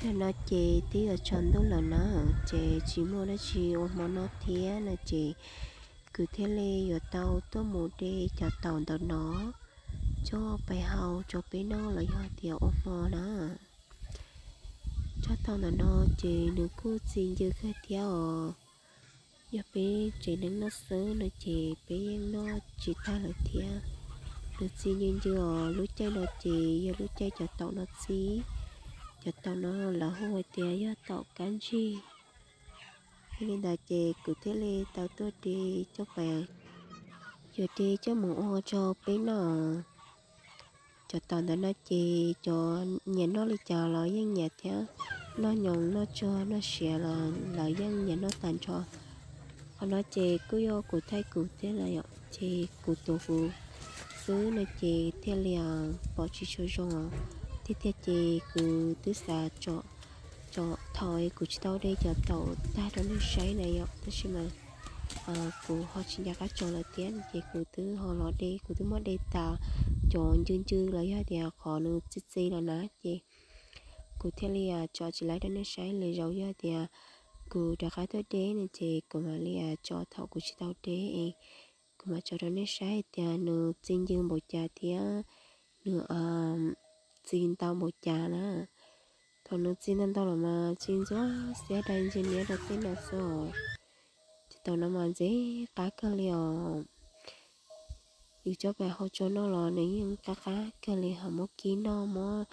Tam no ces twb yuav tsaus ntuj lawm na, ces tsis muaj dab tsi ua hmo noj thiab no ces kuv thiaj li yuav tau tuaj mus de cov taum ntawm no coj pais hau rau peb noj los yog tias ua hmo na. Tsob taum ntawm no ces nws kuj txi ncw kawg thiab os. Yog peb tsev neeg noj xwb no ces peb yeej noj tsis tag lawm thiab. Nws txi ncw ncw os, lub caij no ces yog lub caij cov taum no txi. Cov taum no lawv hu hais tias yog taum kab ntsig. Yog li ntawd ces kuv thiaj li tau tuaj de coj pais, yuav de coj mus ua rau peb noj. Cov taum ntawm no ces cov nyiam noj li cas los yeej nyiam thiab, noj nyoos noj tsuag noj siav los lawv yeej nyiam noj tag nrho. Qhov no ces kuj yog kuv thaij kuv thiab na yom, ces kuv tuav kuv xwb no ces thiaj li pom tsis tshua zoo os. Tiag tiag ces kuv twb xav tso, thaum kuv tsis tau de cov taum tag rau nej saib na yom, tab sis mas kuv ho tsis nco qab tso lawm thiab ces kuv twb ho los de, kuv twb muab de tas cov ncw ncw los yog tias qhov nws txi txi los na ces kuv thiaj li tso tsis laib rau nej saib. Lwm zaus yog tias kuv rov qab tuaj de no ces kuv mam li tso thaum kuv tsis tau de es kuv mam tso rau nej saib hais tias nws txi ncw npaum cas thiab nws txi ntau npaum cas na. Thaum nws txi ntau ntau los mas txi ntxuav xiab dai ntsia niab rau tej no xwb os. Ces taum no mas ntxim qab kawg li os. Yus coj pais hau tsua noj los nws yeej qab qab kawg li, ho muab kib noj, muab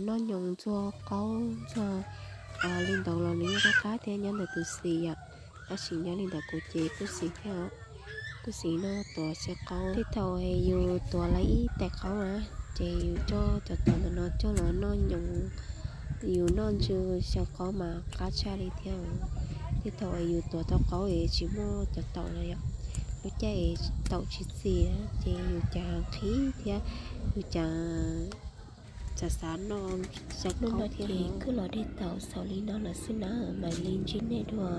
noj nyoos ntxuag qaub ntxuag li ntawd los nws yeej qab qab thiab nyob ntawm tus xis yom. Tab sis nyob li ntawm kuv ces kuj xis thiab, kuj xis noj tuav xyaw qaub. Tej thaum yus tuav lawv ib tais qaub na, ces yus coj cov taum ntawm no coj los noj nyoos, yus noj ntsw xyaw qaub mas qab tshaj li thiab. Tej thaum yus tuav tau qaub es tsis muaj cov taum no yom, lub caij taum tsis txi ces yus cas qhib thiab yus cas xav xav noj xyaw qaub thiab. Ces kuj los de taum xaus li no lawm xwb na, mam li ntsib nej dua.